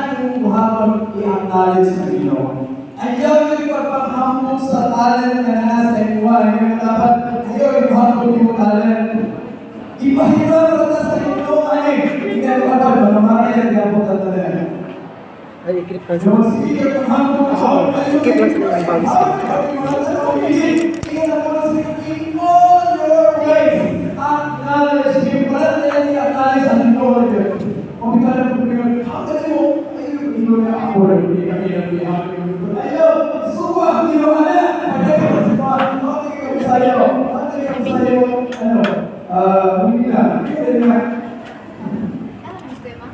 Tanan imong buhaton, i-acknowledge sa Ginoo. Ayaw yung pagpanghambog sa talent nga naa sa imuha. Hindi mo dapat, ayaw imuhambog yung talent. Ipahiram ra ta sa Ginoo ani. Hindi mo dapat mamamatay ang gabot sa talent. Ay, i-clip lang sa Yung sige panghambog ako. Skip lang sa mga ibang skip. In all your ways, acknowledge Him. Wala na yan i-acknowledge ang Lord. Kung ikaw na pag mo, ayaw, ino na ako rin, hindi kami nag-ayaw, suwa, Ginoo na. Pagkakita sa pagkakita sa'yo, ano, hindi na, hindi na.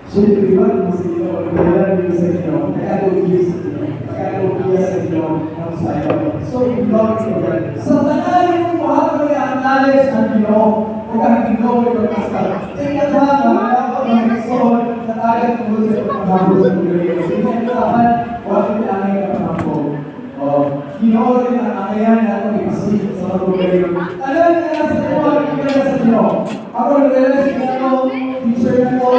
Siyempre, di ba, kung sa inyo, kailan yung sa inyo, kaya sa inyo, kaya sa inyo, ng sayo. So, in love to God. Sa tanan mo, buhaton i-acknowledge ang Ginoo, ug ang Ginoo ay pagkasta. Tingnan ha, mga dapat mga igsoon, sa tagat mo sa pagpapahambog sa Ginoo. Sige, dapat, wala yung angay na pangambog. Oh, Ginoo rin ang angayan na itong ipasig sa pagpapagaling. Tanan na nasa inyo, ang sa Ginoo. Ako nag-realize na ako, teacher na ko,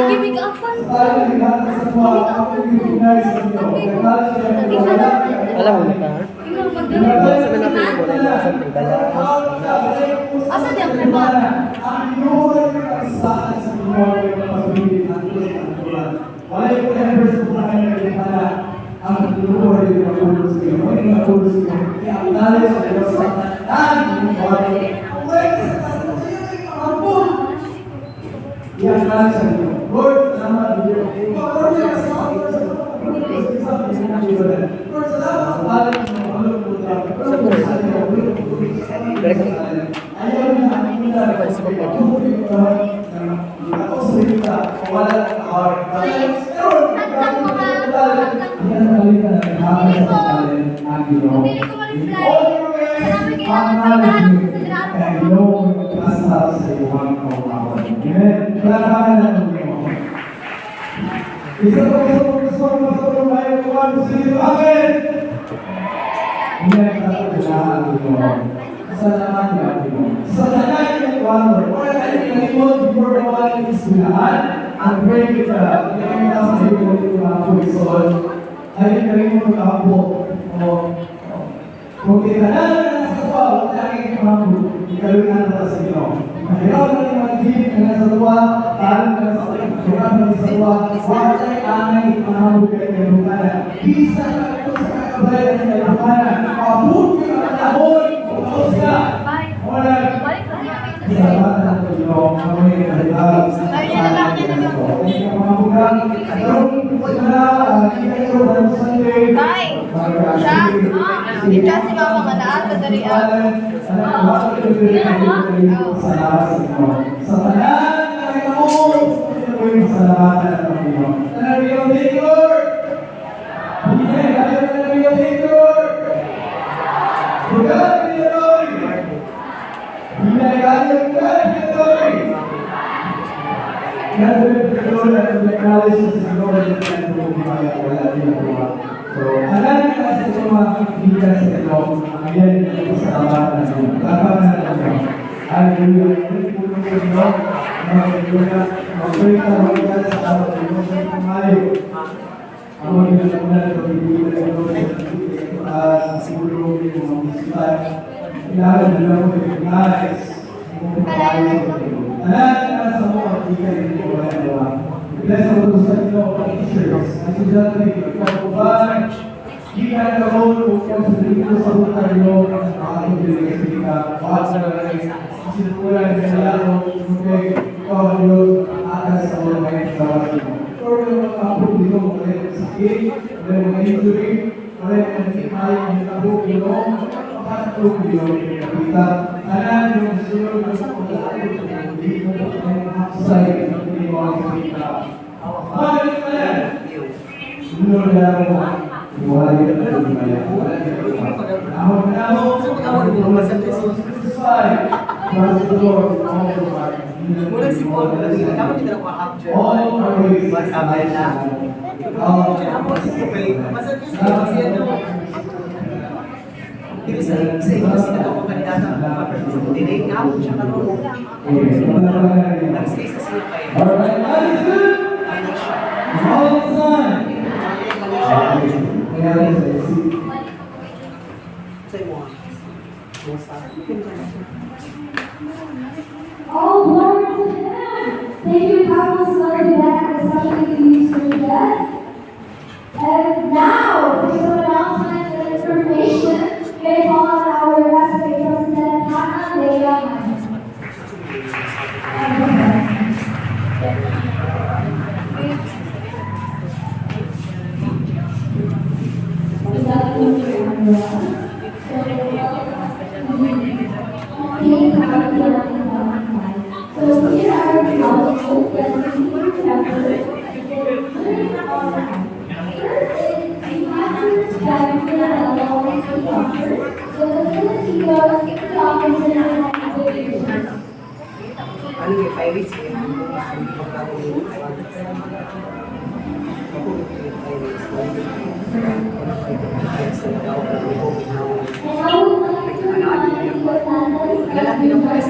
tayo naghahatag sa tuwa, ako nag-recognize sa Ginoo. Nag-acknowledge siya ng wala. Alam mo na ka? Sa manapin mo na sa tingbalas. Asa di ang krema? Ang Ginoo ay nagpasaan sa Ginoo ay pagpapabilin ang Diyos ng Tuhan. Wala yung ever sa putakan ng ilihana. Ang Ginoo ay nagpapulong sa iyo. Ay nagpapulong sa iyo. I-acknowledge ang Diyos sa tanan ng buhay. Kung wala ka sa taas ng iyo, ay makambog. I-acknowledge ang Ginoo. Lord, salamat Diyos. Lord, salamat Lord, salamat sa talent mo. Ayaw na ang ina. Ako sa salita, wala ang heart. Pero, Dili ko ma-reply. Kailangan Ang Ginoo ay magpasa sa iyong kaugawan. Amen. Palakpakan natin ang Ginoo. Isa pa sa gusto mo matulong ay kuwan sa iyo. Amen. Hindi ang Ginoo. Salamat niya Ginoo. Sa tanan ng Ecuador, wala tayo kalimot before the one is lahat. Ang pray kita, hindi kami sa iyo mga kulisol. Ay kalimot ka po. O, kung kita na nasa tuwa, wala tayong kamambo. Ikalunan na sa Ginoo. Mahirap na yung mga na nasa tuwa, talo na sa hirap na sa tuwa, wala tayong angay kamambo kay kalukana. Bisa ka ito sa kakabayan ng kalukana. Mabuti ang panahon, bukaos ka. Wala. Salamat na sa Ginoo. Kami ay Bye. Siya? Ika si mama nga naa sa diri ah. Sa tanan ng mo, pasalamatan ang Panginoon. Tanan niyo, thank you, Lord. Amen. Tayo tanan niyo, thank you, Lord. To God be the glory. Hinayaan God be the glory. God be the glory and we acknowledge sa Lord na wala din nakuha. So, alam niyo kasi sa mga kaibigan sa inyo, ang yan yung pasalamatan natin. Palakpakan natin ito. Hallelujah. Pulong ko inyo, mga kaibigan, mag-pray ka, mag-pray sa araw ng Diyos, kumayo. Ang mga ginagawa na pagbibigan ng Lord, sa siguro yung mga musikan, kailangan na lang recognize kung paano sa inyo. Alam na sa mo, hindi ka hindi ko wala gawa. Bless ako sa inyo, teachers, ang estudyante, ikaw, gikan karon ug sa dito sa tayo ang ating dili ka sa sinukulan sa lalo kay ikaw ang Diyos atas sa mga ngayon sa mo. Lord, yung mga kapog dito, wala yung sakit, wala yung mga injury, wala yung mga hikay, ang kapog dito, makatulog dito, kita, tanan yung sunod na sa dito, sa hindi mo ang kita. Bakit ka yan? Sunod na mo, wala yung kaya. Ako na mo, crucified. Praise the Lord, all the right. Muna si Paul, kamo kita na half All praise. Masabay na. Amo basta siya ano. Dito sa imo sa ato kandidato sa dinay na ako siya karon. Nag-stay sa siya kay Alright, that is good. ano siya. All the time. sa exit. Say one. Musa. All glory to Him. Thank you, Pablo Slerdeck, especially to you, Sir Jeff. And now, for some announcements and information, may I call on our SK President, Hannah Lea Hines. Good afternoon, everyone. So, here are the household that we need to remember during our time. First is we have to respect the law of the officers, the facilitators, the officers, and the leaders. Ano yung pirates eh? Hindi pagkakaroon. Ako yung pirates. And I would like to remind the attendants that you have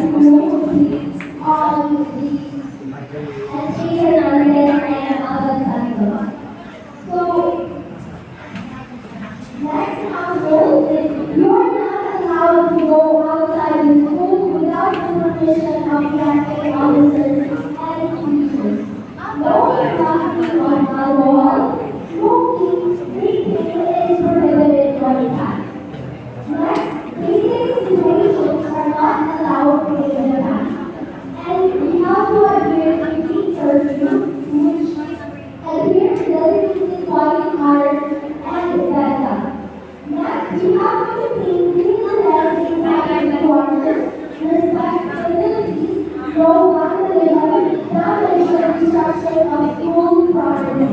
please on the SK Hernandez and Alban Santos. So, next household is you are not allowed to go outside the school without the permission of traffic officers and teachers. No trafficking of alcohol, smoking, drinking is prohibited on the path. Next, dating situations are not allowed in the path. And we have to adhere to the curfew, which adhere to designated quiet hours and bedtime. Next, we have to maintain cleanliness inside the quarters, respect facilities, no vandalism, damage, or destruction of school property.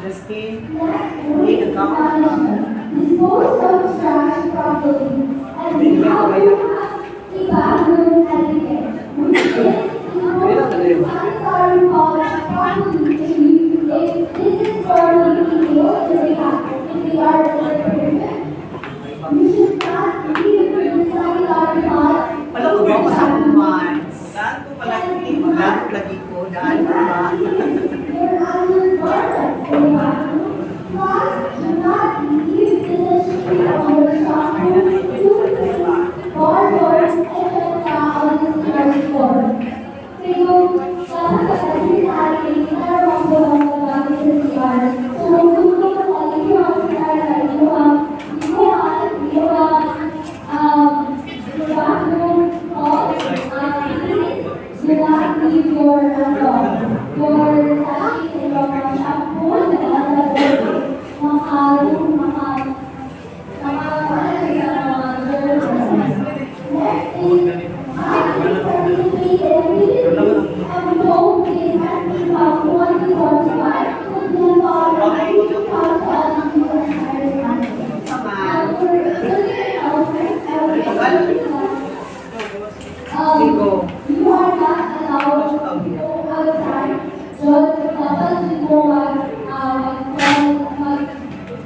Justin. Next, waste management. Dispose of trash properly. And we have to have a bathroom etiquette, which is to sanitary pouch properly if this is for the females, if they are pregnant. You should not leave the sanitary pouch. Wala ko ba ko sa months? Daan ko palagi. Daan ko lagi ko. Daan ko ba? Your undergarments in the bathroom. Plus, do not leave the sachet of your shampoo, toothpaste, barbers, etc. on the CR floor. Pero, dapat sa kasi narawang buong magamit sa CR. So, kung mo ang CR na imuha your bathroom hall, please do not leave your, ano, your sachet and your mga shampoo na mga mga mga mga germs. Next is, actively participate in activities and vote in SB 2025 to empower 2,000 Sama. For earlier announcements, I would like to Sigo. You are not allowed to go outside. Just dapat mo mag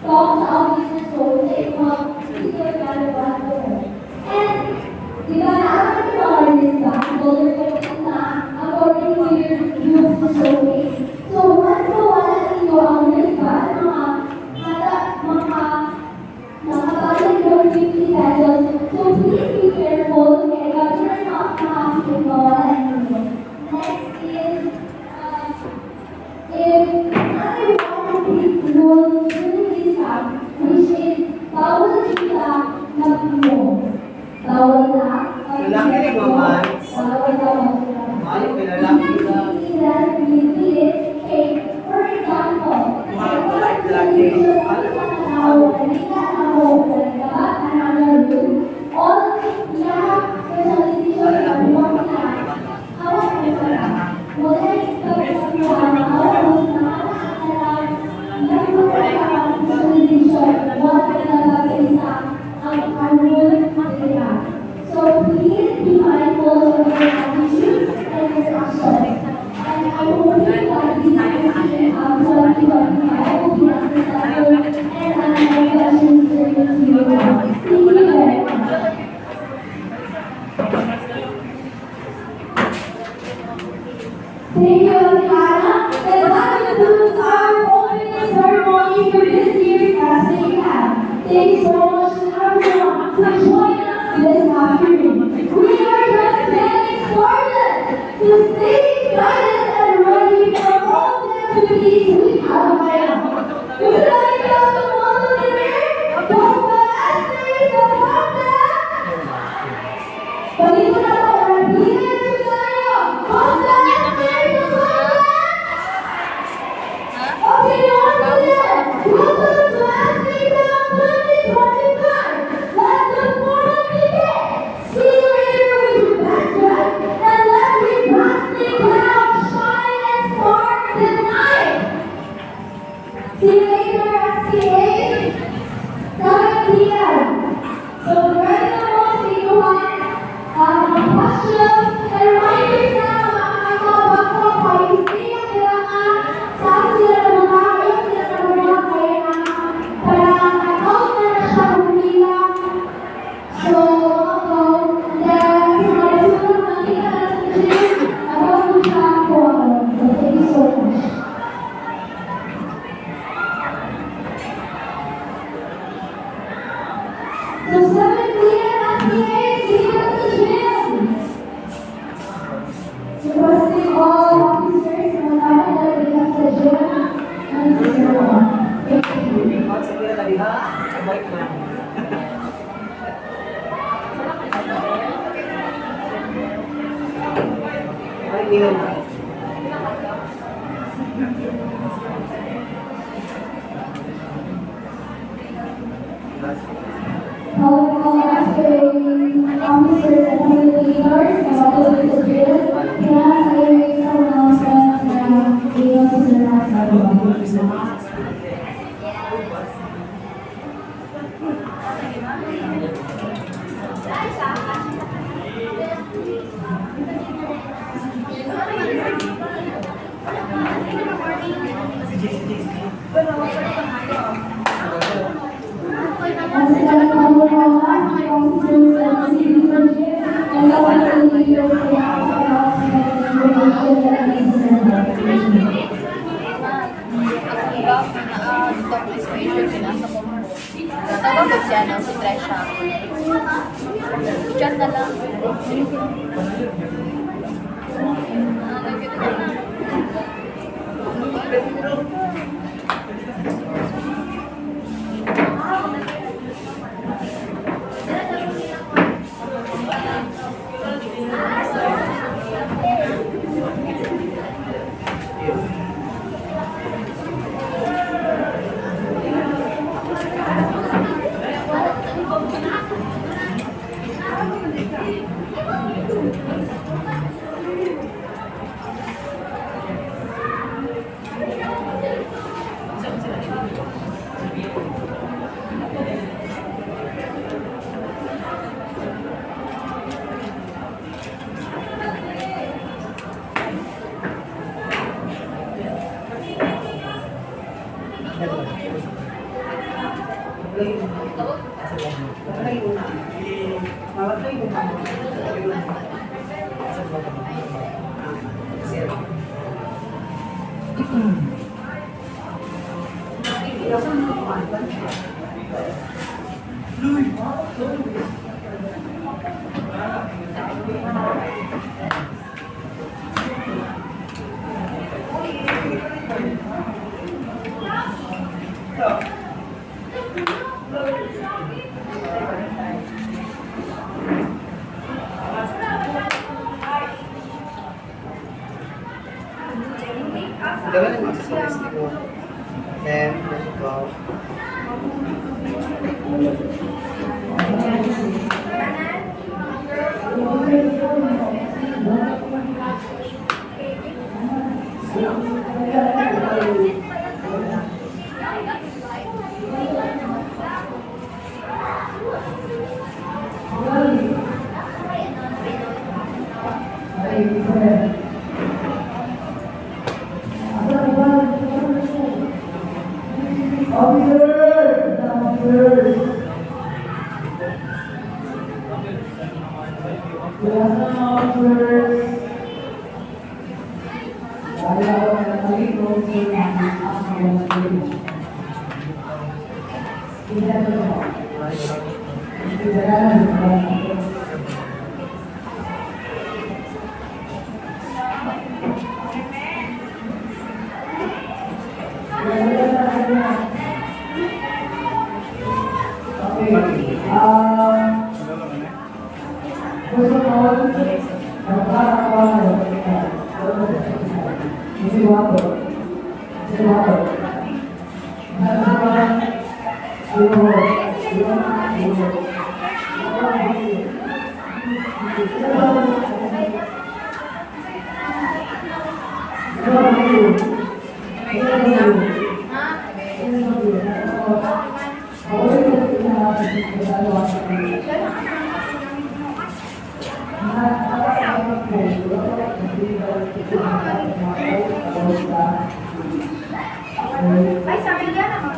talk sa officer so sa imong teacher na. And, di ba, naaman yung mga wristband, color coded na according to your group to showcase. So, once mawala ninyo ang wristband, mga hata, mga nakabayad yung 50 pesos. So, please be careful kaya gabi na makakakit mawala ninyo. Next is, if another one big rule during this camp, which is bawal sila mag-inom. Bawal na. Lalaki rin ba, Mans? Bawal na mag Maayo kay lalaki ka. For example, Lalaki. All lahat specialization of one class, however, wala expect sa mga specialization, wala talaga sa ang rule nila. So please be mindful of your attitudes and your actions. And I hope that this 2025 will be a successful Thank you so much to everyone who joined us this afternoon. We are just getting started. So stay excited and ready for all the activities we have lined up. Gusto niyo tumulong kami? Basta SK Zapata! Palito na po, repeat tayo. Basta SK Zapata! Okay, once again, welcome to SK Town 2025. Let the party begin. See you later with your best dress and let the blasting cloud shine and spark the night. See you later, SKA. 7 p.m. So ready na mo sa inyong mga questions and reminders na mga mga policy ang kailangan sa ato sila na mga ayaw sila na mga kaya na para account na na siya pumila. So, ako, then sa mga susunod na kita na sa gym, ako po siya po. So, thank you so much. So, 7 p.m. SPA, see you at the gym! Requesting all officers na dapat na dito sa gym and sa Sir Juan. Thank you. Sa kuya tadi ha? Balik na. Balik nila na. Calling all SPA officers and facilitators na matuloy sa gym. Kaya sa sa announcements na dito sa Sir Max Aguilar. Sige, sige, sige. Once again, calling all SPA officers and facilitators and the facilitators sa announcement information na dito sa Sir Max. Thank you. Ang iba, dito persuasion, pinasa ko. Tawag ko siya ng si Tresha. Chat na lang. Nagkita na. Dala ng accessories ni ko. Then, ikaw. Officers! Officers! Good afternoon, officers! Dahil ako na nalito, sir. Okay. First of all, Ay, sabi niya na,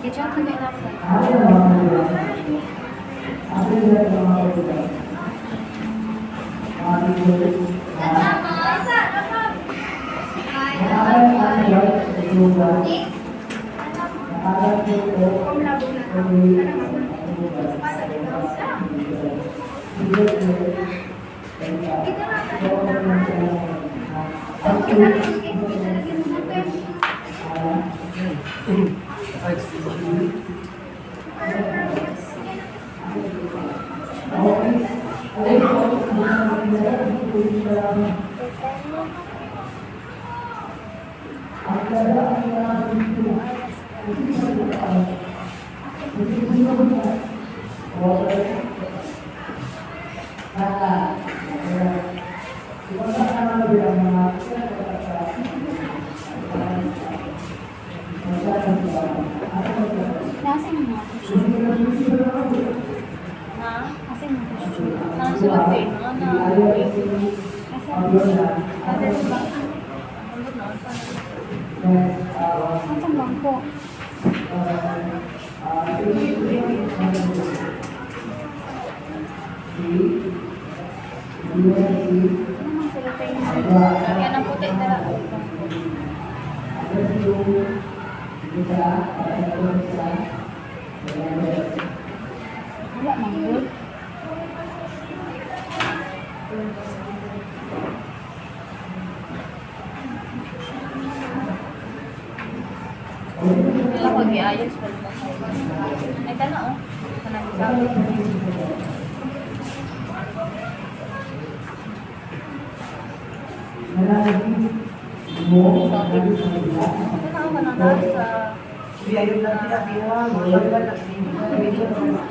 i-chat na lang. Nasa mo ako siya? Ha? Kasi mo ko siya. Saan sila eh? Ano? Asa? Sabi ba? Ano na? Asa bangko? Ano man sila tayo? Yan ang puti tara. Wala man gud. Wala ko giayos pa ba? Ay kana oh. Kana sa. Kana oh kana na sa Biyayo lang pinabiha. Wala na. Medyo na.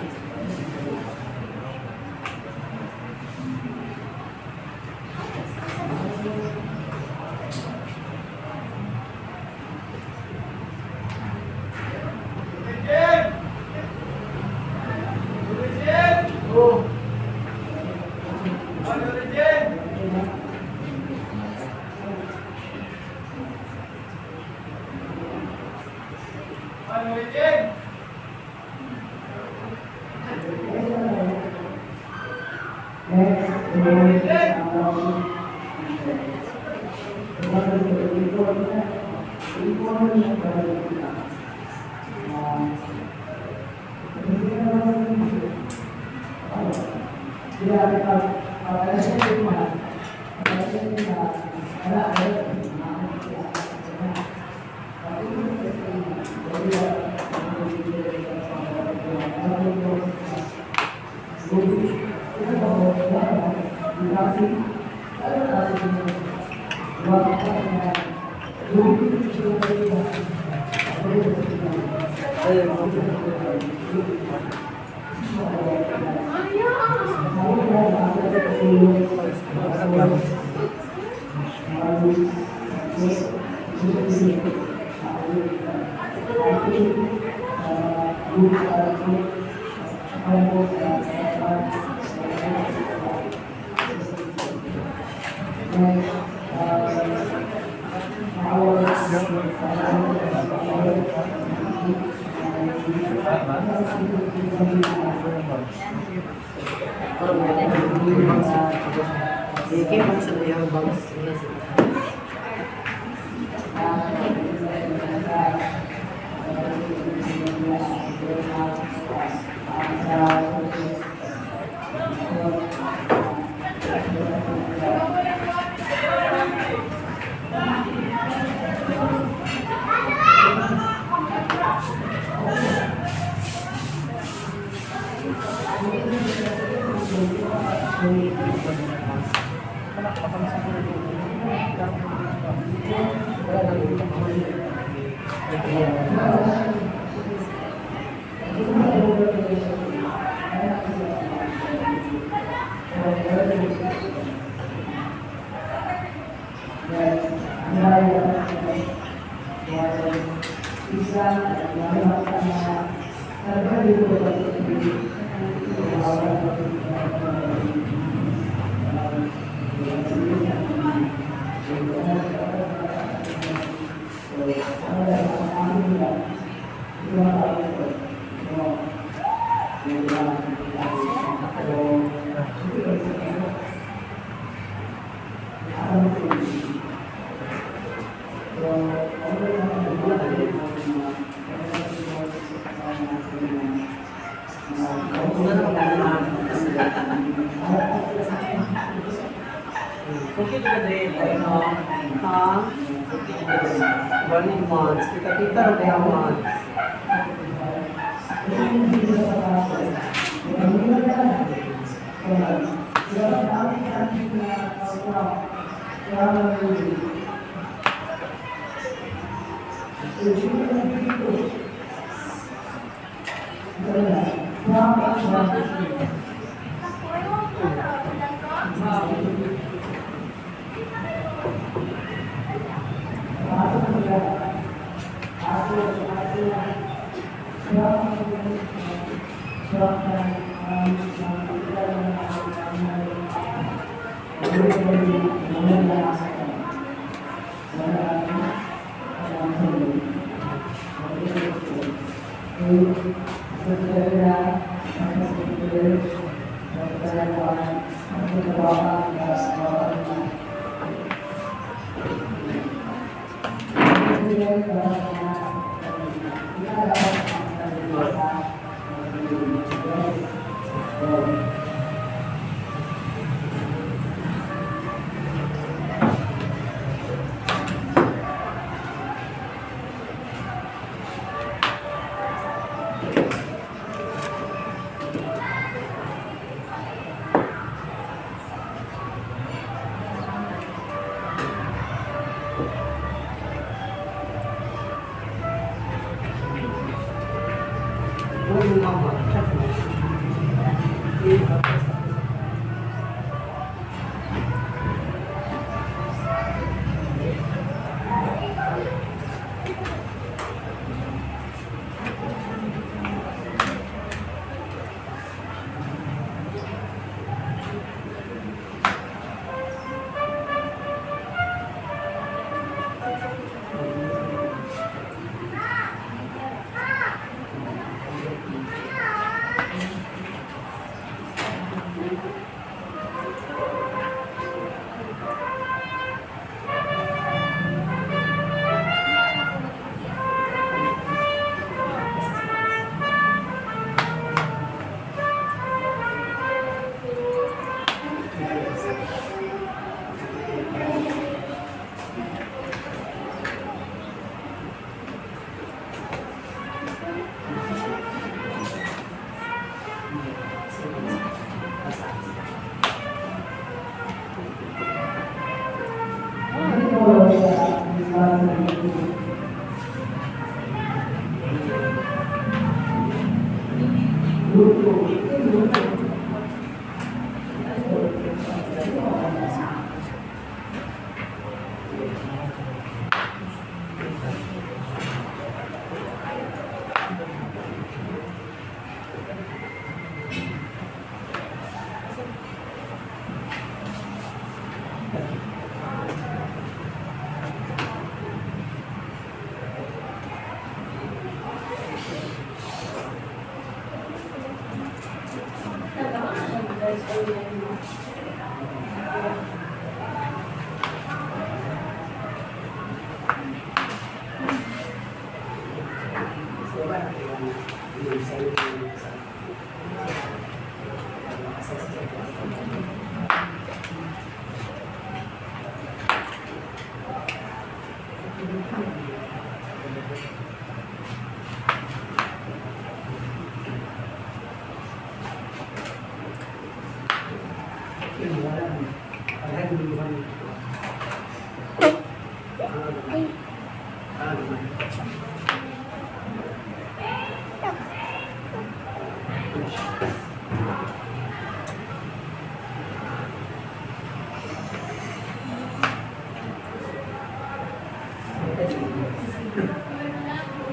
Sige, bang sa iyang bangs. Okay ka din, no? Ha? 1 months. Kita-kita rin kaya months.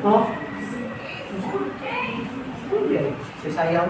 Oh? Sayaw.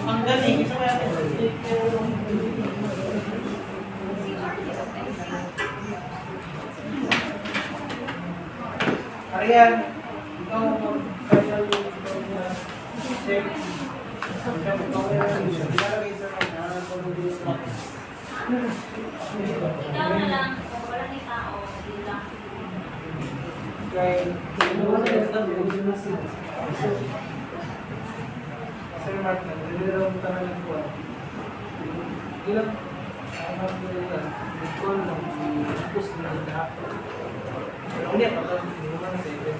Ang galing, isa kaya Arian, ikaw mag-final yung ikaw na check. Ikaw na lang, kung wala ni tao, hindi lang. Sir Mark, nagdalira mo tayo ng kuwan. Ilang ang nagdalira, nagkuwan lang, tapos na lahat. Pero ulit, ako, hindi mo na 7.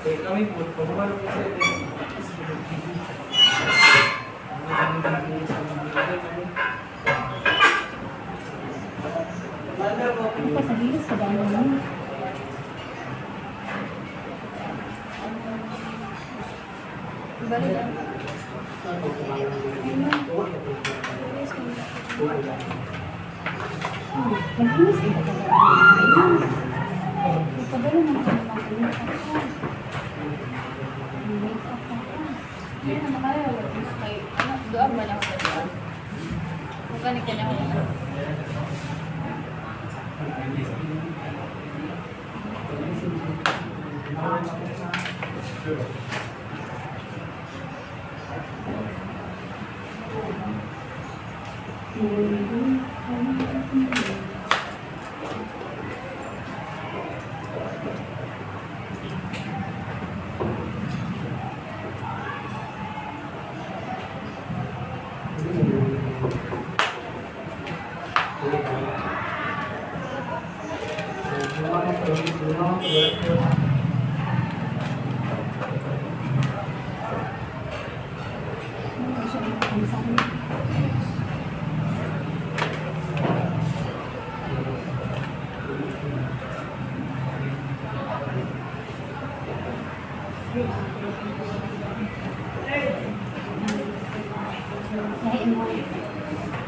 Kaya kami po, pag umano po 7, tapos Pasahilis ka ba naman? Balik lang. Naghinis ka ba? Pagalo naman ako ng make-up ako. Hindi naman kayo. May, ano, doon ba na ako sa doon? Kung ganit ka na ako.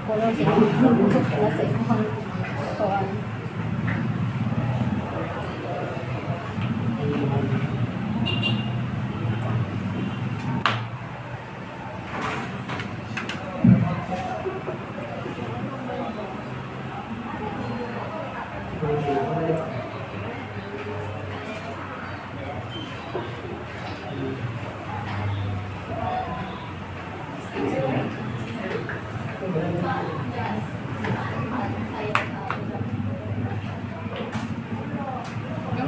Color sa imong buhok, wala sa imong kuan. Yung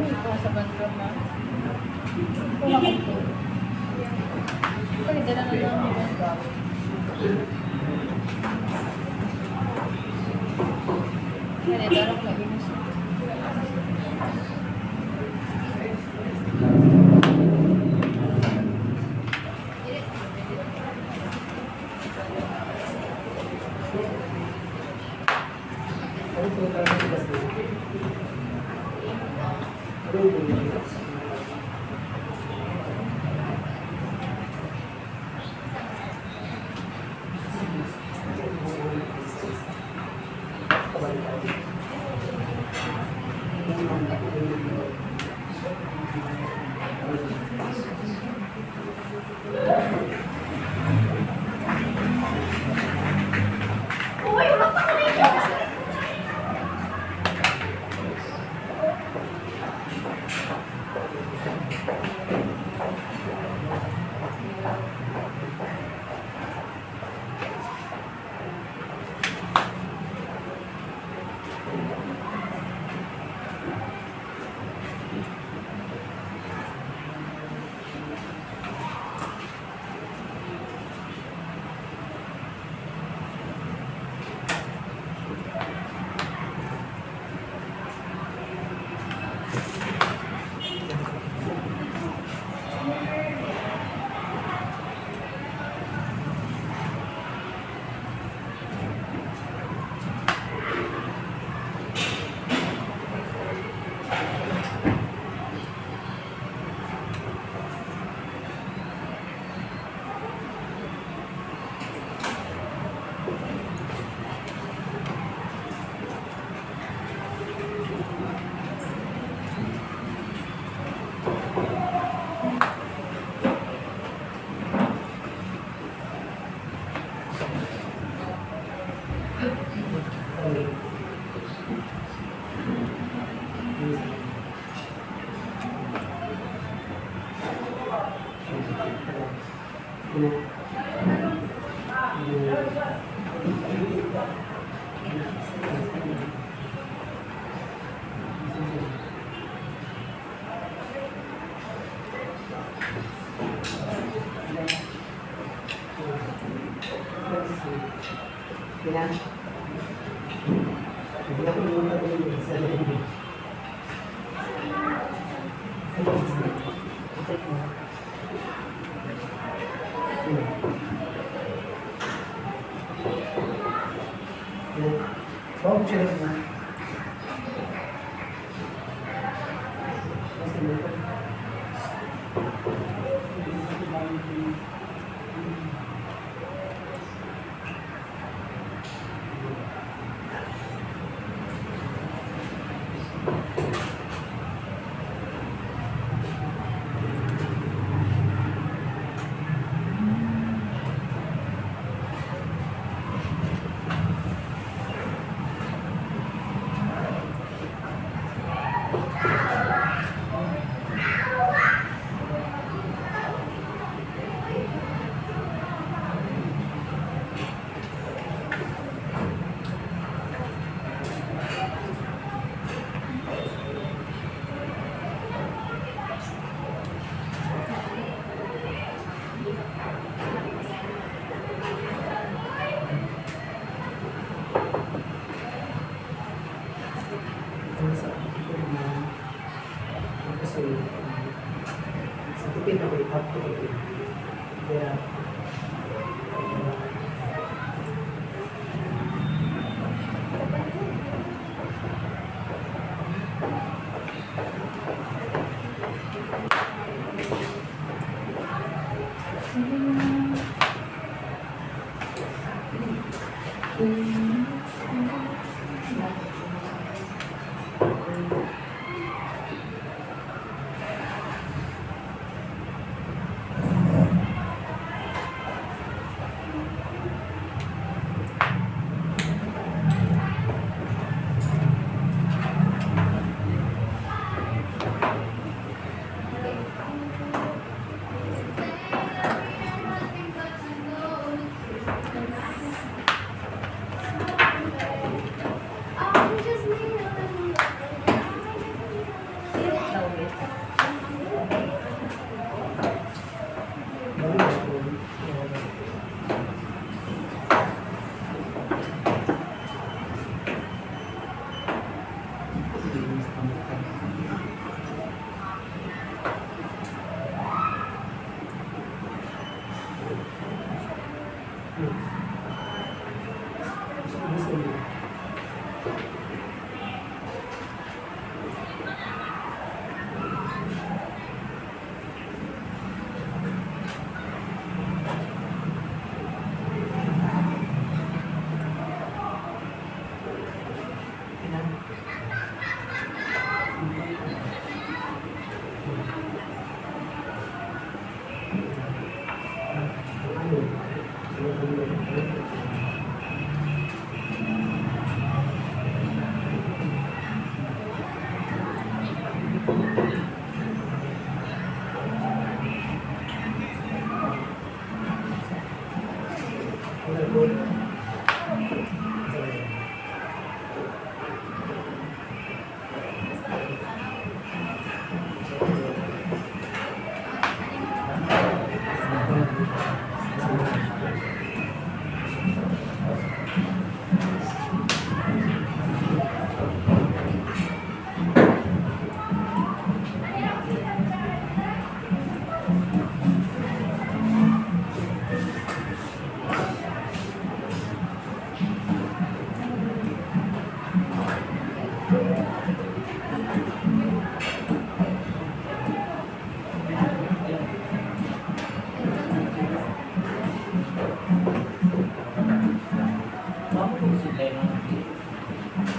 ito sa bandro ma. Kumakot. Pwede dala na lang nila. Pwede dala ko lagi na siya.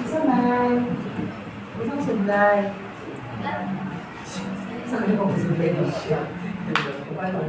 Isa man. Isang sudlay. Sa kanila ko sudlay na siya. Paano?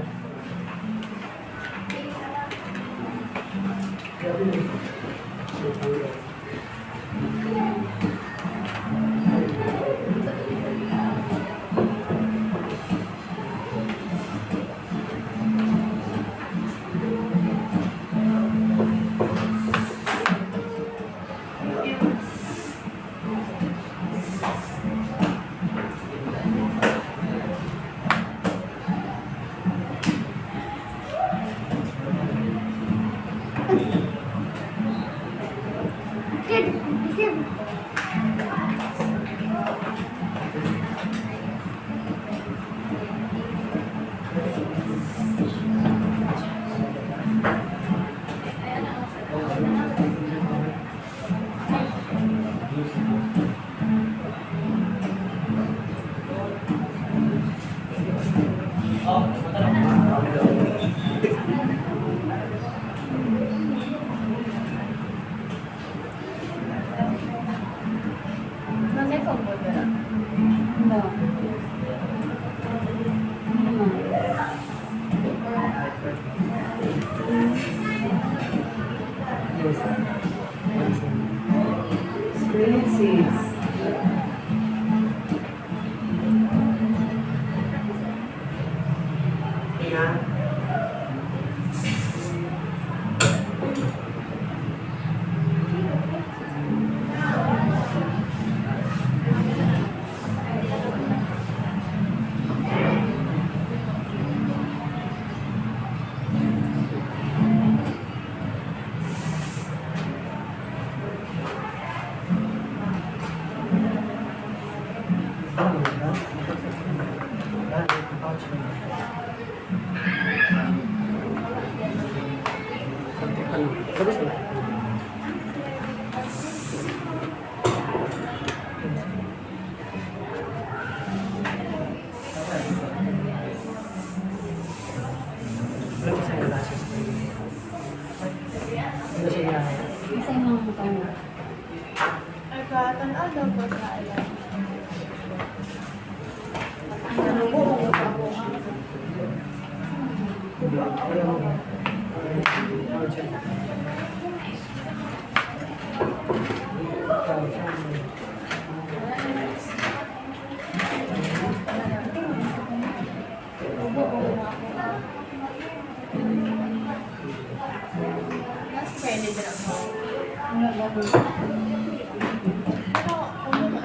Masay ko mo dara. No. Ano? Screen 6. Ayan. Isa yung mga mukha mo. Ay ka, tan-aw daw po sa alam. Ano po kung ako? Mas pwede dira ko. Wala ba ko? Pero, ano ba?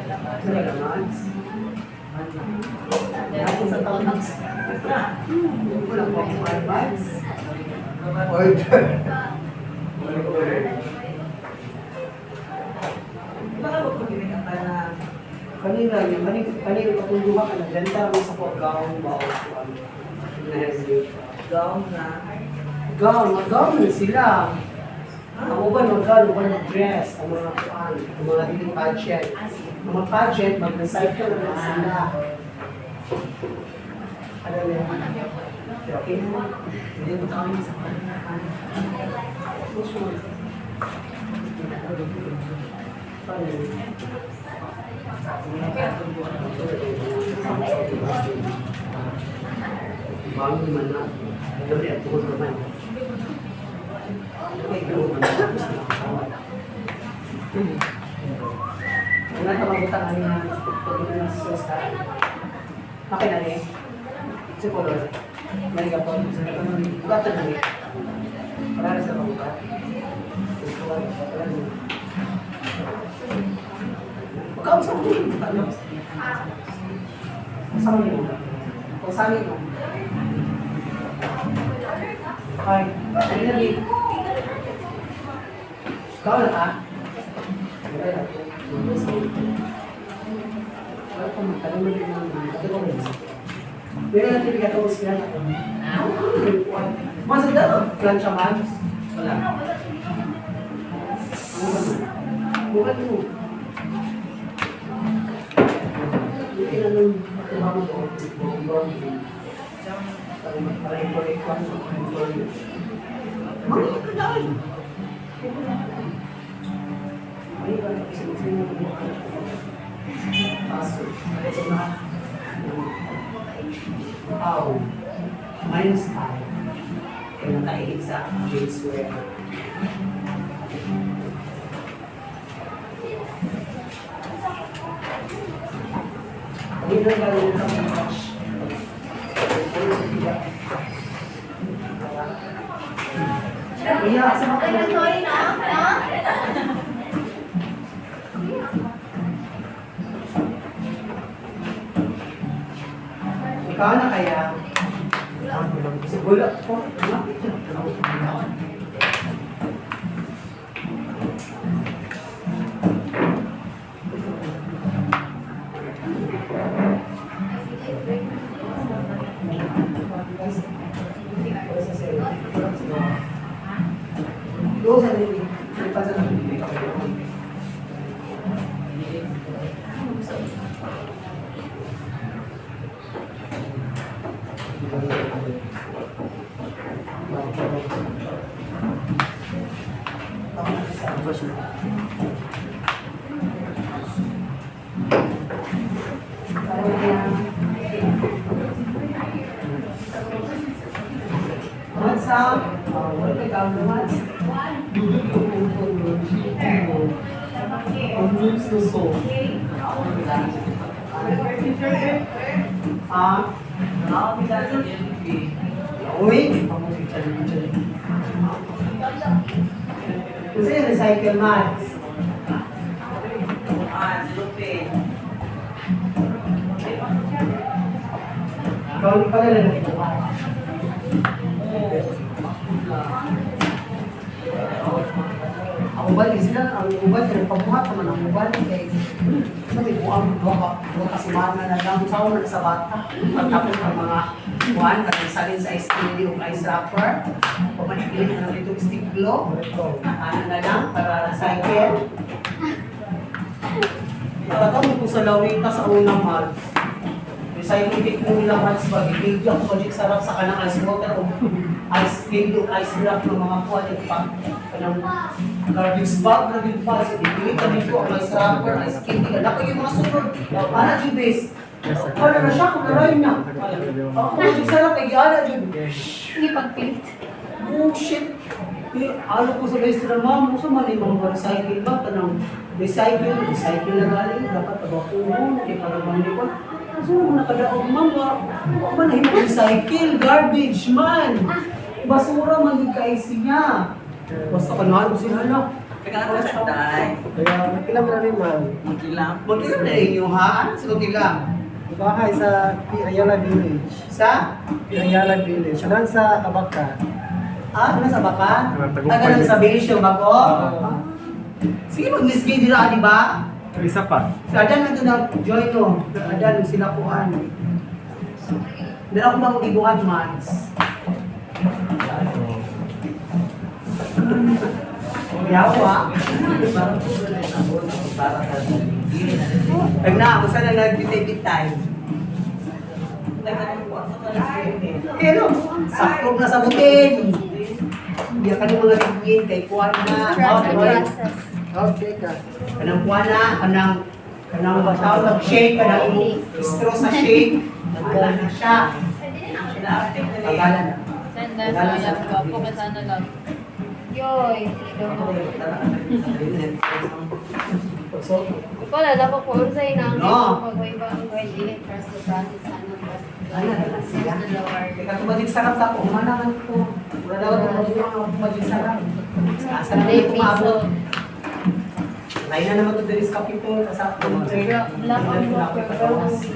Sa laman. Ano sa taon? Wala ko akong advance. Order. Order. Baka magpag-ibig ang na Kanina niya, kanina, kanina patulungan ka na, ganda mo sa ko, gown ba o ano, na gown na. Gown, mag-gown na sila. Ang uban mag-gown, uban mag-dress, ang mga kuan, ang mga dili pageant. Ang mga pageant, mag-recycle na lang sila. Ano na yun? Okay na. Hindi mo tayo sa kanila. Paano yun? Bago naman na. Dali at tuhod naman. Ay, tuhod naman. Tapos na ako. Wala ka mabutang ano na pag sa sa. Okay na rin. Sa color. Mali ka po. Bugatan na rin. Para sa mabugat. Pagkaon sa ulo, ano? Sa mo? O sa amin mo? Ay, ano na rin? Ikaw na ka? Wala na. Wala pa magtanong na rin ng Pero natin bigyan ko sila na ito. Mas ang plancha man? Wala. Bukan mo. Hindi na nung tumawag ko. Mga kadaan. Ay, wala kasi sino mo Paso. So na. Aw. Minus I. Kaya nakaihit sa J square. Hindi na gagawin ka ng brush. Iya, sa mga Ay, sorry na. Na? Ikaw na kaya? Wala po. Doon sa nili. Sa nili. What's up? What may tawag naman? Ah? Uy! Kasi yung recycle mats. Ah, si Lupe. Ikaw pala na nakita. Ang uban, eh, sila, ang uban, nagpabuhat naman ang uban. Kay, sabi ko, ang duha ka semana na lang, sa na sa bata. Pagtapos ng mga buwan, kanang salin sa ice candy o ice wrapper. Pamanikilin na lang itong stick glow. Ano na lang, para recycle. Talaga mo kung sa lawin ka sa unang month. Recycle pick mo nila months ba, gigildi ako project sarap sa kanang ice water o ice candy o ice block ng mga kuwan yung pang kanang garbage bag na din pa. So, gigilid kami ko ang ice wrapper, ice candy. Anak ko yung mga sunod. Ana, Jubes. Ano na siya kung naray na. Ako project sarap, ay giana, Jub. Hindi pagpilit. Oh shit! Eh, alo ko sa restaurant, ma'am, usa man yung mga recycle ba? Tanang recycle, recycle na galing, dapat tabakuhon, kay para malikon. Kaso mo nakadaog, ma'am, wa wa man na recycle, garbage man. Basura man yung kaisi niya. Basta kanalo sila na. Teka, asa siya, Day? Kaya magkilam na rin, ma'am. Magkilam. Magkilam na inyo ha? Ano sa magkilam? Bahay sa P. Ayala Village. Sa? P. Ayala Village. Anan sa Abaca. Ah, ano sa baka? Tagumpay. Taga lang sa Base yung bako? Ah. Sige, mag-miss gay dira, di ba? Isa pa. Si Adan nandun na join no. Adan sila kuan. Dala ko bang ibuhat months. Yawa. Pag na, kung saan na nagpitay-pitay. Pero, sakto na sa butin. Hindi ka ng mga tingin kay kuan na. Trust the Oh, process. Okay ka. Kanang kuan na, kanang kanang tawag ng shake, kanang straw sa shake. Wala na siya. Pagala na. Sanda sa alam ko. Ako ka sana lang. Yoy. So, Wala lang ko kung sa inang No. Pag-iba ang well, dili trust the process, ano, trust Ano na sila? the Lord. Teka, tumajig sarap sa ako. Humanaman ko. Wala daw tumajig ako. Tumajig sarap. Asa naman They ito maabot. piso. Lain na naman ito diri sa kapitol. Sa Black on black.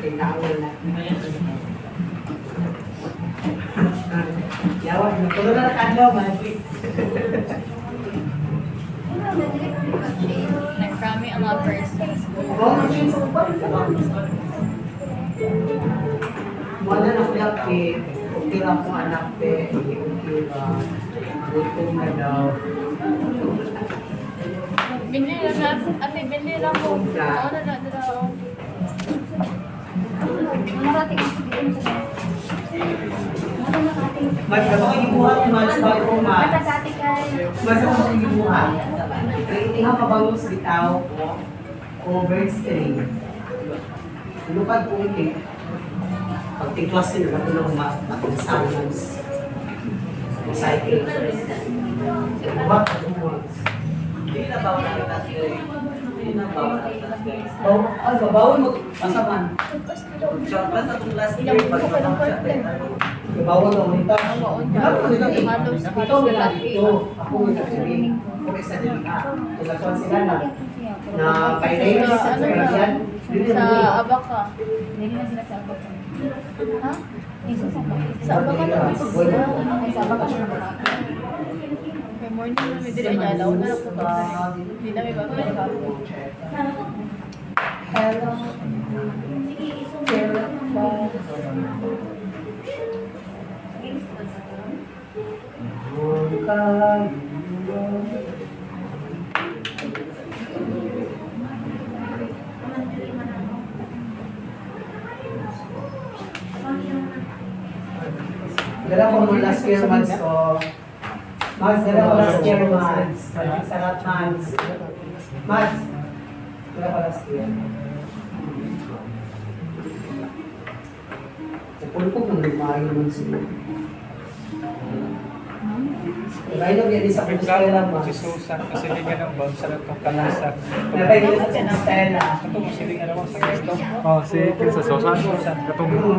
Kailangan na. Yawa, nagtulo na nakadlaw, magic. Nagkrami ang mga persons. Oh, mag-change sa uban. Wala na kuya ke, okay ra akong anak te, okay ra. Gutom na daw. Binili lang na. Ate, binili lang ko. Oo na na. na. Narating ako dito sa Mas ako gibuhat mas bago mas. Matatati ka. Mas ako gibuhat. Ang iha pabangus bitaw ko. Over string. Lupad ko kay pagtiklas sila na ng science. Recycle. What? Hindi na bawal ang tas, guys. Hindi na bawal ang tas, guys. Oh, ah, bawal mo. Asa man? Siya, basta itong last year, pag siya, Bawal na unta. Wala Wala mo nila eh. Halos, Ikaw halos wala lahat dito. Ako wala sige. Okay sa dito. Kung sila na na pailays Sa sa ano na? yan. Dili Sa na dili. Abaca. Dili na sila sa Abaca. Ha? Eh, sa Abaca. Sa Abaca na. Ay, sa Abaca siya na. May morning na may dili niya. Alaw na lang po. Hindi na may bago na bago. Dala ko mo last year months ko. Mas, dala ko last year months. Maraming sarap months. Mas, dala ko last year. Pulpog ng lumayo man sila. Lain na biya sa Compostela, mas. Si Susan, kasi nga ng bomb sa itong kalasa. Nabay niya sa Compostela. Ito mo silingan naman sa Kristo. Oh, si kinsa Susan. Katong ano,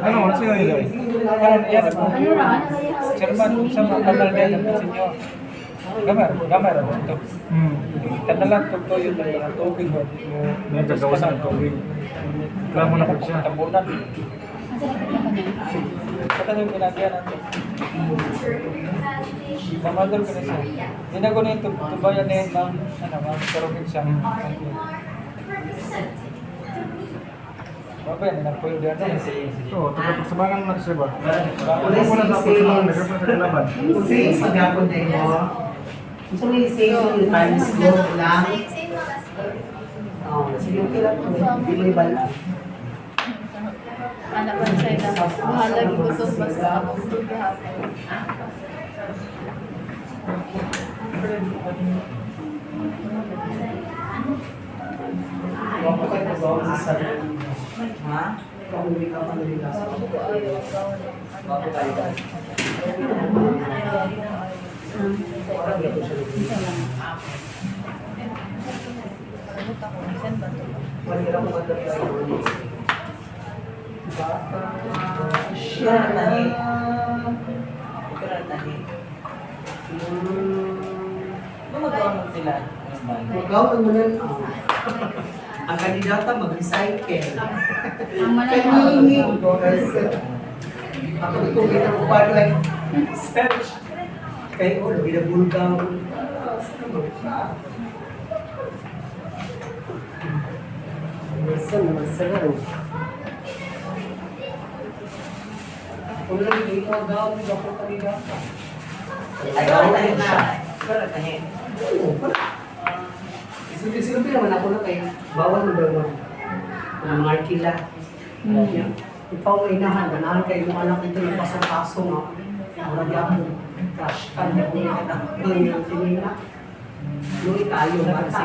ano sino nila? Karon iya na po. Ano ra? Ano kaya? Chairman, sa mga kanal niya ng senyor. Gamar, gamar ito. Kanalan to to yun lang ang tubig mo. Nagagawa ng tubig. Klamo na po siya. Tabunan. Asa na kita niya? Kata yung ginagawa natin. Mamadol ko na siya. Dinago na yung tubayan na yun, ma'am. Ano, ma'am, karugin siya. Babay, nanapuyo din ano. Oo, tagapagsabangan na siya ba? Wala Ako na sa pagsabangan, nagkaroon sa kalaban. Kung sa yung pagkakon din mo, gusto mo yung same yung times go lang. Oo, sige, okay lang. Hindi mo ibala. Anak ko sa ila. Bahala gutom basta ako gahapon. Huwag ko kayo pagawa sa sarili. Ha? Ikaw, hindi ka pa naligas. Bago ko ayaw. Bago tayo. Parang ito siya nag-iisip. Ano ako? Saan ba to? Wala lang kung ano yung Bata siya. Ito na tahi. Gumagawa sila. Magaw ang manan. Ang kandidata mag-recycle. Ang malala. Kanini. Ako ito kita ko paano ay search. Kay oh, labi na bulgaw. Minsan naman sarang. Kung lang hindi mo gaw, hindi ako kandidata. Ay, wala tayo na. Wala tayo. Oo, wala. Silbi-silbi naman ako na kay bawal mo daw mag mga arkila. Yeah. Ikaw ay inahan, ganahan kayo mga anak ito ng pasong-paso nga. Mura gyapon. Crush ka na kung ang sinina. Luwi tayo, bata.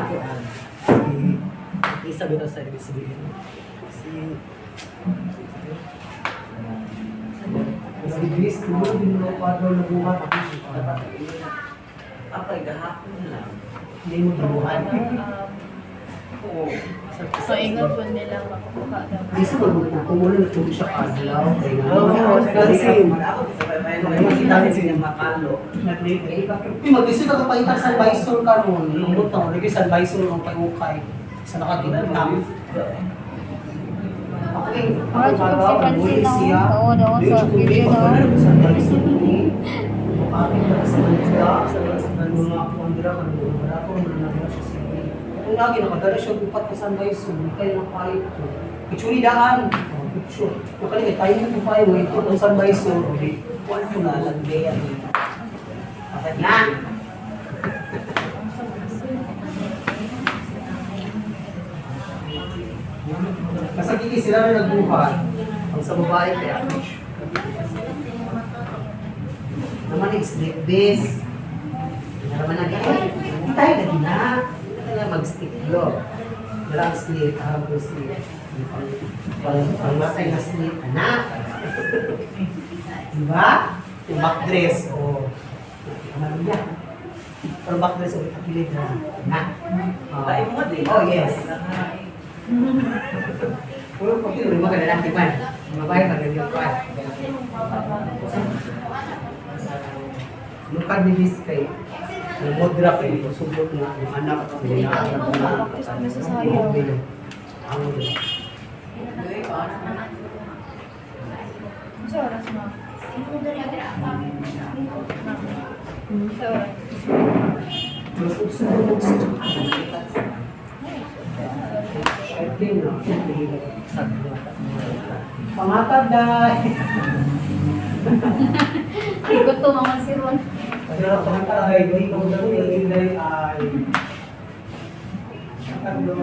Isa bitaw sa ibig sabihin. Si Si Grace, tulog din mo pa daw nabuhat. Ako ay gahapon lang. Hindi mo trabuhan. Oo. So, ingat po nila makukuha daw. Di sa magbukong kung wala natulog siya kadlaw. Kaya nga. Oo, Francine. Ako, makita ko siya makalo. Uy, mag-isip ako pa sa advisor ka ron. Lumot na, lagi sa advisor ang pag-ukay. Sa nakatintang. Okay. Mura jud si Francine, no? Oo, daw, sa video, no? Sa advisor ni. Makapit na sa mga mga kondra ka ron. Wala ko naman na siya sa Kung lagi nakadala siya upat ka sa advisor, hindi kayo nakapalit ko. Picture daan. Oh, picture. Nakaligay tayo na kung payo ito kung sa advisor. Kuan ko na lang. Na! Basta kiki sila na nagbuhat. Ang sa babae kaya. Naman yung slip disc. Naman na ay, hindi tayo lagi na. Hindi na mag-stick block. Wala ang slip, harap ko slip. Pang pang matay na slip, anak. Diba? Yung back dress, o. Oh. Maluya. Pero back dress, o, itapilid na. Anak. Tayo mo din. Oh, yes. Puro ko yun, mga lalaki man. Mga babae, maganda pa. Lukad ni Miss kay Mudra kay sugot nga ang anak ko na Practice kami sa sayaw. Sa oras ma? Sa oras. Pangatag dai. Ikot to mga si Ron. Pero pangatag ay di ko dai ay. Tatlo.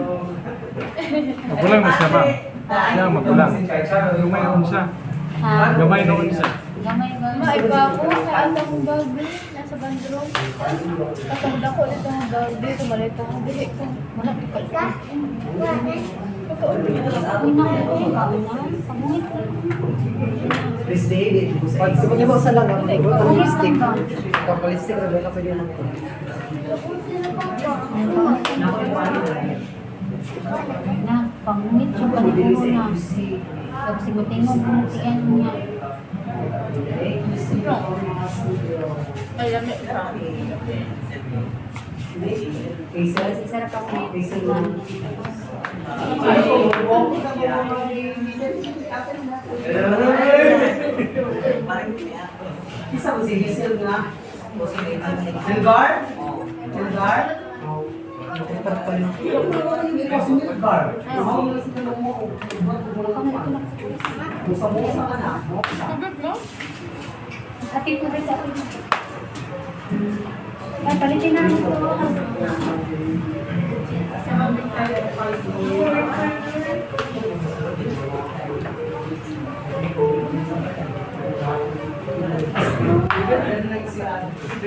Magulang na siya ba? Siya magulang. Gamay noon siya. Ha? Gamay noon siya. Gamay ba? Ma, iba ko. Saan akong bago? Nasa bandro. Katanda ko ulit ang bago. Tumalay ko ang bihi ko. Wala ko ka. Totoo. Uy, naku, kaunan. Pamungit ko. Please David, Pag pag mo sa lang, ang Pamungit lipstick. lang ba? Kapag lipstick na ka pwede lang. Na, pamungit siya paniguro na. Tapos simutingog, pumutian niya. Ay, lami ka. Kasi sarap ako. Parang hindi ako. Isa ko si Hazel nga. Milgar? Milgar? Milgar. Musa-musa ka na. Tubig mo? Ate ko rin sa akin. Ay, palitin na ito.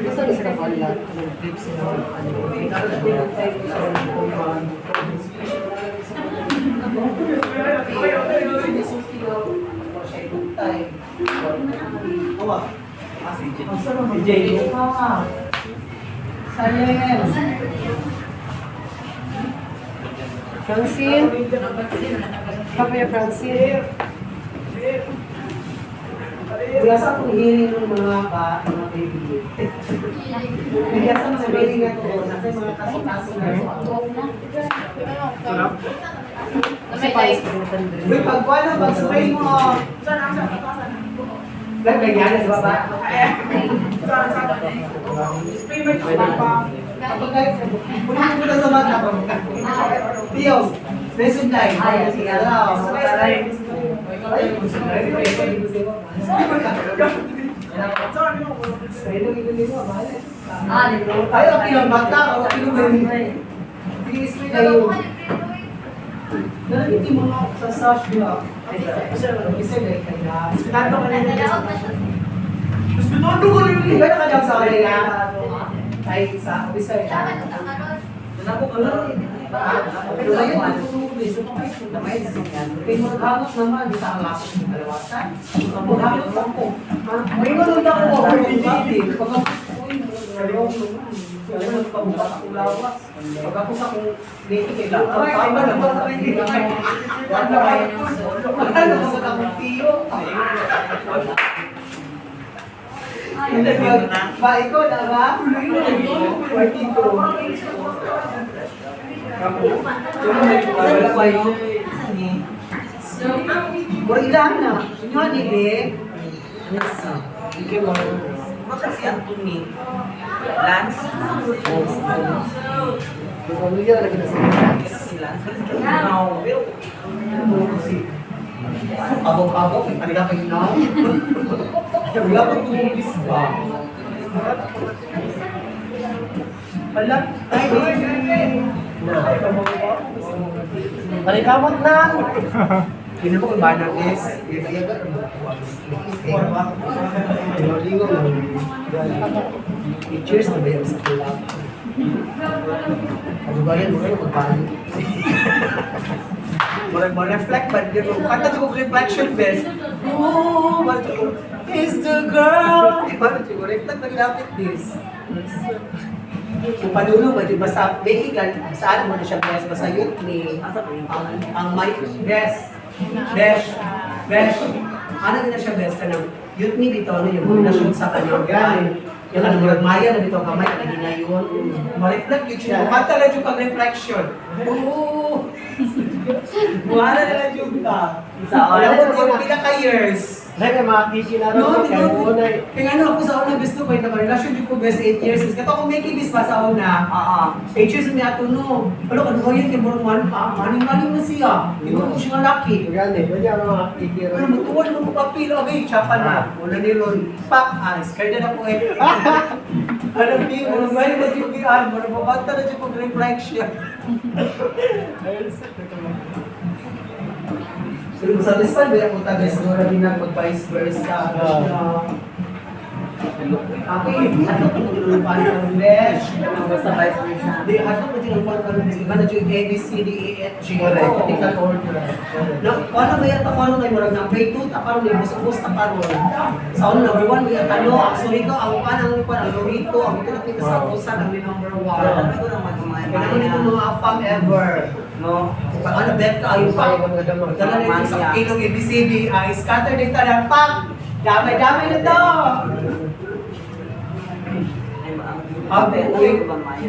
Basta sa kapala, ang lips na ano. Si Jay. Silence. Francine? Kapaya Francine? Kaya sa akong hearing ng mga ba, mga baby. Kaya sa mga hearing na to, nasa mga kaso-kaso na to. Sarap. May like. Uy, pag ano, pag spray mo. Like, ganyan, di ba ba? Kapag kahit, punin mo na sa mata. Tiyo, lesson line. Ay, sige. Ay, Ay, okay lang bata. Okay lang. Please, may kayo. Nalagit yung mga sa sash nila. Isa like kaya. Hospitalo ka na Nalaog na siya. Hospitalo ka na yun. Kaya ka lang sa kanila. Ay, sa officer. Tama na karon. Kay maghangot naman sa ang lakot ng kalawasan. Maghangot ako. May manod ako ako Pag ako, uy, lawas. Pag ako sa kong dito kay Tama na ba? Wala kayo. Wala na sa akong tiyo. Ba, ikaw na ba? 42. Wala pa yun. Mura ilan na. Inyo ni eh. Baka si Anthony. Lance? Pamilya talaga na sila. Si Lance. No. Pero, Kabog-kabog, may kanila kayo na. Wala pa tumubis ba? Wala. Ay, ay, ay. Panikamot na! Hindi mo kung banang is. Tinulingo lang. I-cheers na ba yan sa kulap? Ano ba yan? Mura yung magpano. Murag mo reflect ba? Di mo kanta ko reflection best. Oh, what is the girl? Ano ko reflect na ginapit this. Kung panulo ba, di ba sa making saan mo na siya best? Basta youth ni ang my best. Best. Best. Ano din na siya best ka ng youth ni bitaw na yung kombinasyon sa kanyang gani. Yung ano, murag maya na bitaw kamay, na ginayon. Ma-reflect yun siya. Kanta lang yung pag-reflection. Oo. Wala na lang yung ka. Sa Wala mo yung pila ka years. Dahil may mga kikilala No, ko kaya no. una. Kaya ano ako sa una best no, kaya relasyon jud ko best 8 years. Kato ko make bis pa sa una. Oo. 8 years niya ato no. Wala ka duhayan kay murag man pa, maning maning na siya. Di ko siya nga laki. Gani, wala ang mga kikilala. Pero mutuwan mo ko papilo, okay, tsapa na. Wala ni Ron. Pak, ah, scared na po eh. Alam niyo, murag maning na jud ah, murag mabanta na jud kong reflection. Pero kung satisfied ba yung taga siguro rin na mag vice versa. Okay, ano kung tinulungan ng besh? Basta vice versa. Di, ano kung tinulungan ng besh? Iba na yung A, B, C, D, E, F, G. Alphabetical order. No, kung ano ba yata kung ano na murag number 2, ta karon ni bus ta karon. Sa ano number 1 may ano, ang surito, ang kuan ang kuan ang lorito, ang ito kita sa usan ang number 1. Ano ko nang magmamaya? Kaya nito mga fam ever. No? Pag ano, bet ka, ayun pa. Dala na ito sa kilong ABCD, ay scatter dito ng pak. Damay-damay na to. Ay, ang Ah, uy. Ano ba maya?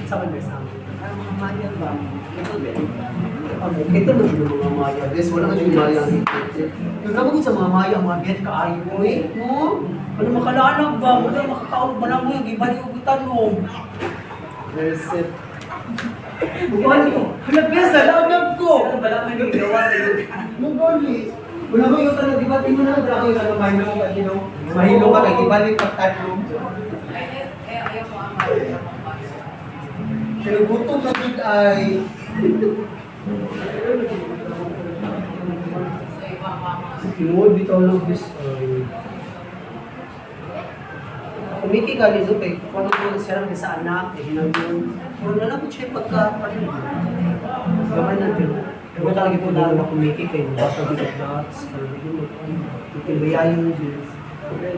Sa man sa Ang mga maya ba? Ito ba? Ito mo yung mga maya. Guys, wala ka yung maya. Yung nabagod sa mga maya, mga bet ka ayo mo eh. No? Ano makalanag ba? Wala makakaon ba na mo yung iba ni ugutan mo? Reset. Buwan ko. Hala, bes, alanag ko. Wala man yung gawa sa iyo. Mo gani. Wala ko yung tanong, di ba? Tingnan na, wala ko yung tanong, mahilo ka, you know? Mahilo ka, nag-ibalik pagtanong. Pero gutom na gid ay... Tinuod bitaw lang bis ay... Kumiki ka nito kay kung ano siya lang sa anak, eh hinang yun. Pero na lang po siya pagka... Ano, gamay natin. Pero talaga po na kumiki kay bata dito nuts, ano yun, titibayayon yun.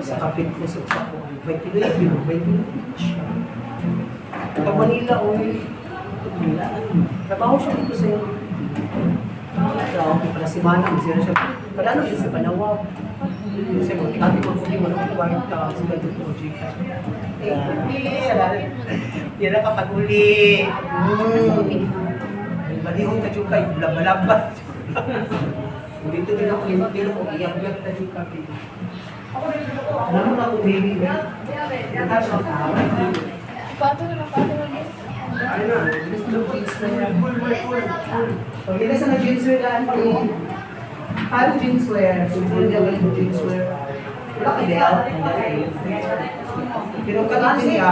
Sa kapit ko sa sa ko, 29 yun, 29 siya. Pag Manila, oy. Manila, ano? Trabaho siya dito sa iyo. daw, para si Mana, masira siya. Kada ano siya sa Banawag. Kasi mga ati ko hindi mo nang kwarta sa ganito project. Yan ang kapag uli. Balihon ka dyan kay labalaba. Dito din ako limang ko iyak-iyak na dyan ka. Ano na ako baby ba? Pato na lang, pato na lang. Ano na? Pag sa na jeans wear daan pa Paano jeans wear? Full na yung jeans wear. Wala ka belt. Pero kanina niya,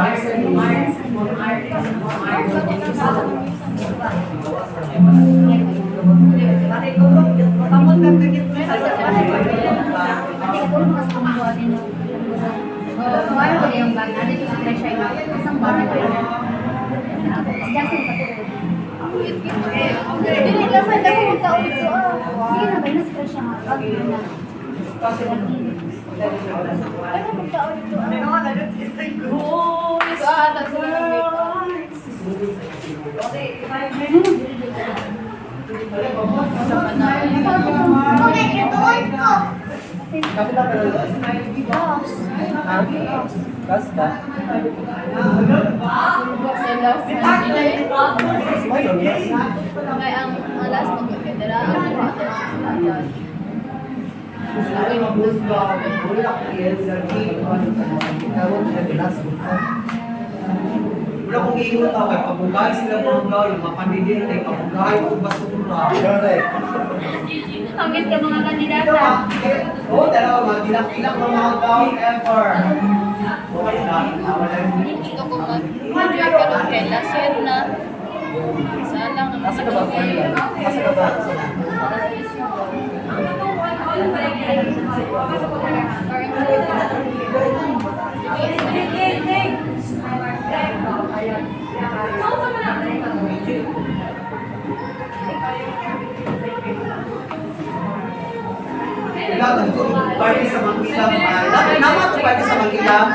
Ate, ko mas kumuha din ng Kuha ko yung bag. Ate, ko sa siya. Isang bar ko yun. Justin, patuloy. Dili lang sa dako magkaon dito ah. Sige na, ba? Nasa siya nga. Bag yun na. Ano magkaon dito ah. Dito ah, tapos sila ng makeup. Last ba? Sa last na nila eh. Mayon, yes. Ngay ang ang last magkakadara ang mga sa lahat. Wala kong iingon ako kay pabugahay sila mga gaw, yung mga kandidate ay pabugahay o basura. Ang ka mga kandidata. Oo, dalawa, mga dilak-dilak ng mga gaw ever. Okay na, wala. Gusto ko mag-enjoy karon kay last year na. Salang naman Asa ka ba? Asa ka ba? Wala ko party sa Mangilam. Nama to party sa Mangilam.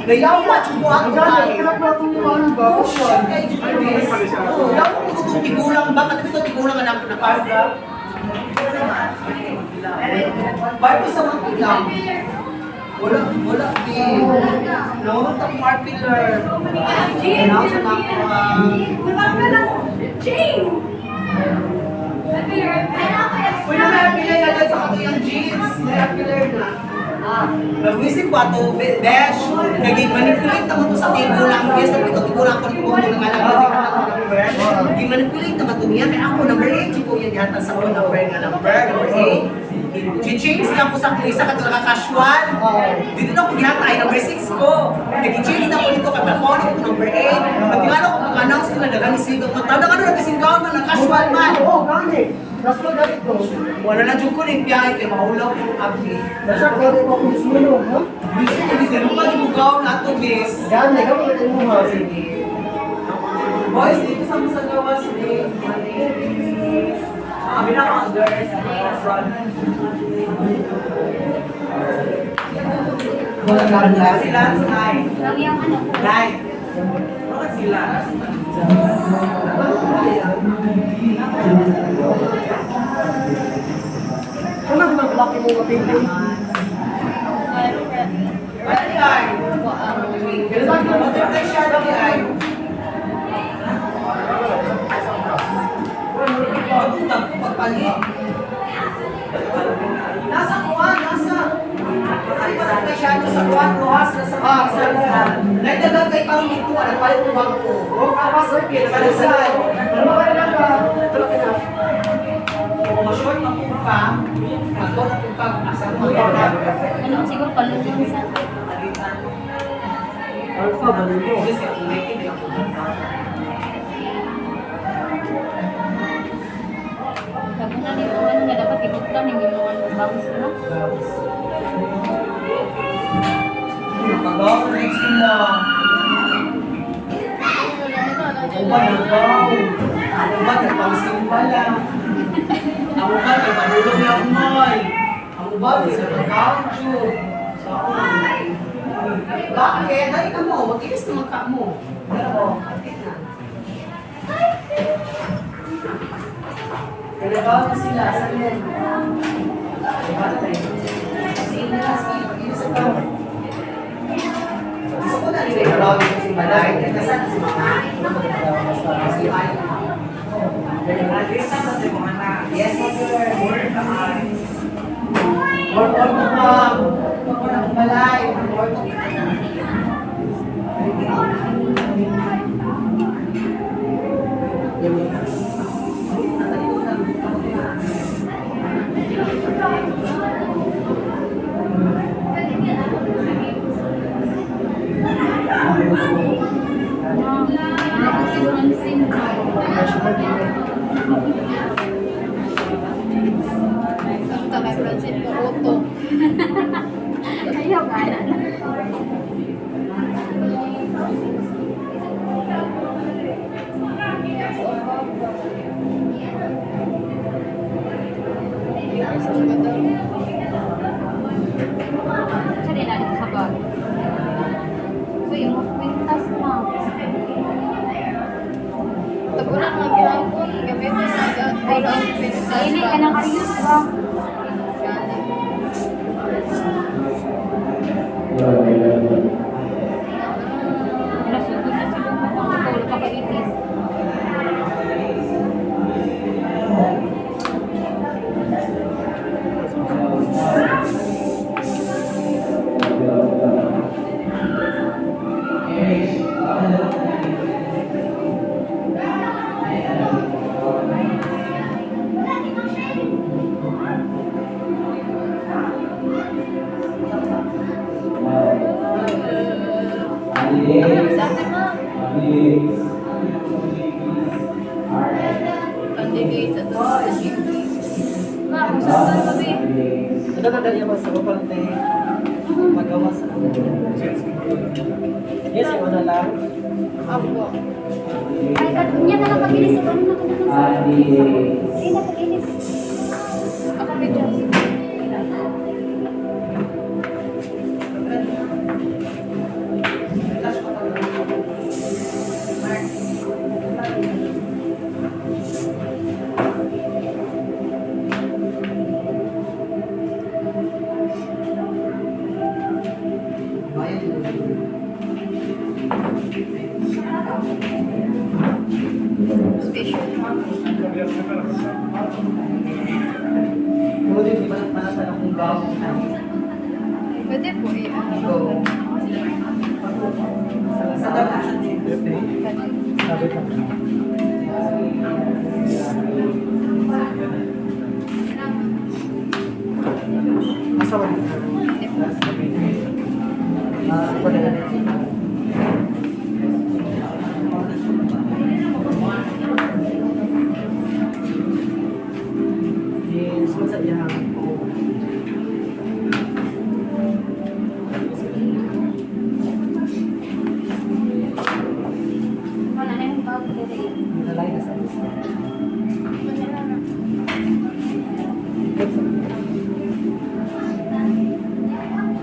Nayawa, chubo ako tayo. Oh, shit, kay Judith. Oh, yawa ko itong tigulang ba? Kasi ito tigulang anak na party. Party sa Mangilam. Wala, wala, eh. No, ta popular. Announce na ako, ah. Uy, na may apilay na dyan sa katuyang jeans. May apilay na. Nagwisip pa to, besh. Naging manipulate naman to sa tigulang. Yes, sabi ko, tigulang ko, tigulang ko ng alam. Naging manipulate naman to niya. Kaya ako, number 8, ko yan yata sa ako, number nga number, number 8. Chi-change lang ko sa isa ka talaga casual. Dito na ako gihata ay number 6 ko. Nag-change na ako dito kay Balcony ko number 8. Pag ko kung announce ko na daghang isigaw man. Tawag ano nagkasinggaw man, nag casual man. Oo, gani. Last ba gani ko? Wala na jud ko ning biyahe kay maulaw ko abi. Nasa gani ko kung sulo, ha? Bisan pa jud ko na ato bis. Gani, gani ko mo ha. Sige. Boys, dito sa Masagawa, sige. Ah, bilang ang girls, ang front. Wala gani. Si Lance, nine. Lang yung ano ko. Nine. Bakit si Lance? Ano ba laki mo mapipil? Ano yan? Butterfly siya, ano yan? Pagpunta ko, pagpalit. Nasa kuwan, nasa. Ay, butterfly siya, nasa kuwan, Rojas, nasa kuwan. Nagdagang kay parang ito, nagpalit ko bangko. Oh, kapas okay. Nagpalit. Ano ba na ka? Tulog ka na. Short na po ka. Ako na po ka, asa mo ka. Ano, siguro palungan sa... Alpha, ganun mo. Just make it ako. Laguna ni ano nga dapat ibutlan yung mga bangs no? Nakagaw na sila. Ako ba nagaw? Ako ba nagpangsimba lang? Ako ba kay manulong lang moy? Ako ba kay nagkakaw Sa ako. Bakit? Dali ka mo. Mag-inis naman ka mo. Pero, bakit na? Kailangan na sila. Saan yun? Gusto ko na rin yung round kasi balay. Kasama si mama. Si Ay. Yes, sir. More all to ma'am. More ang balay. More to. Ako siguro ang sin. Ang kay Francine ko auto. Ayaw ka na. Siya rin dito sa bag. So yung kwintas na. Tagulan mga gihapon, gamitin na wala ang kwintas. Ay, ka ng kariyos ba? Gani. Nasugod na sila mga tulog kakaitis. Sa atin ma'am. Candidate sa to sa GP. Ma, kung saan ba gabi? Ano na dali sa ko parang tayo magawa sa ano. Yes, yung ano lang. Apo. Ay, niya na lang pag-ilis. Ano na ka na lang sa... Ay, na pag-ilis. Ako medyo. Station. Pero din, di ba nagpalatan akong gaw? Pwede po i-ano. Sa dapat sa Sabi ko. Asa ba? Ah, pwede na. Yes, sa iyang. Wala na yung bag. Dili. Nilalay na sa isa. Manila na.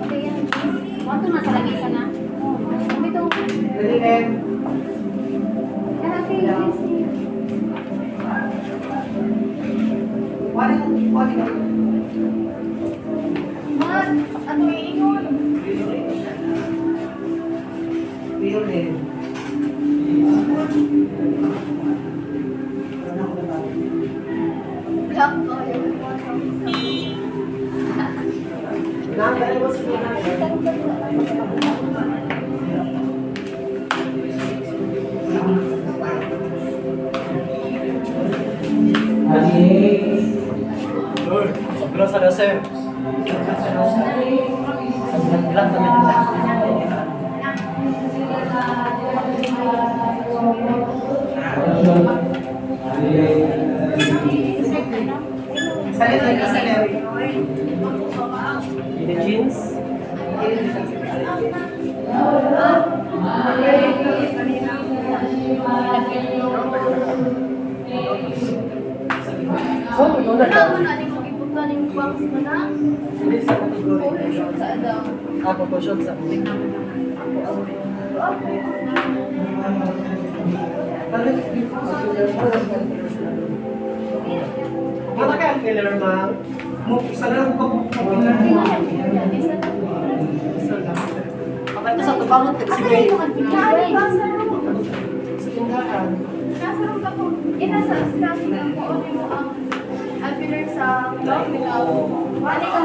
Okay, yan. Wato na sa lamesa na. Oh, ito. Dali, Len. Kaya kay Jesse. Wala, wala. Man, ano yung ingon? Real name. Black oil. Nang, mo sila. Sobra sa sir. Ang lang naman. Salit lang ka, salit. The jeans. So, ito na Wala lang. mo na ni mong ibutan yung box mo na. Hindi sa category. Photoshoot sa Adam. Ah, photoshoot sa Balik. Wala kay ang killer, ma'am. Mo, isa na lang ko pag-killer. Isa lang. Kapag ito sa tubangot, Asa sige. yung mga Naano ba sa room? Sa tindahan. Nasa room ka po. Eh, nasa nasa ko ano mo ang alpiler sa log nila. Wala ka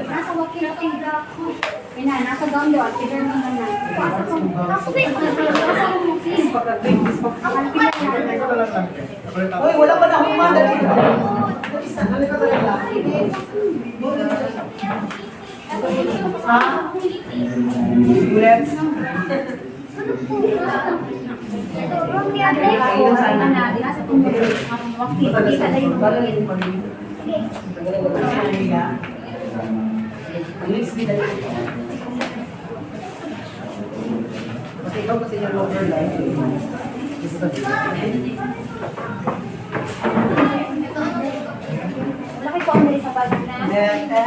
nasa wakil ting. Ina, nasa gown daw, alpiler mo na. Asa ko? Ako ba? Asa ko mo sis? Alpiler na. Uy, wala pa na akong madali. Isa, ano ka talaga? Ha? Let's. Nasa wakil. Kita na yung wakil. Kasi ikaw kasi yung lover life. Wala kay kuang diri sa bag na. Okay, under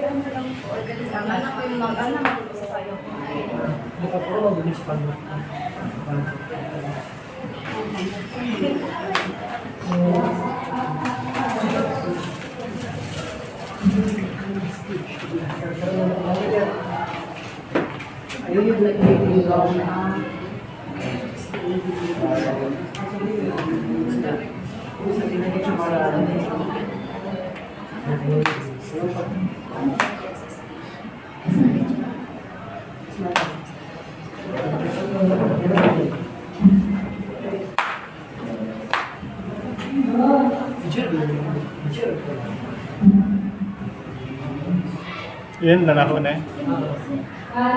ano lang po. Organize. Ang anak ko yung mag-anak ko sa sayo. Nakapuro mag sa kanila. Ayun yung nag-ibig na. Yun, nanako na eh.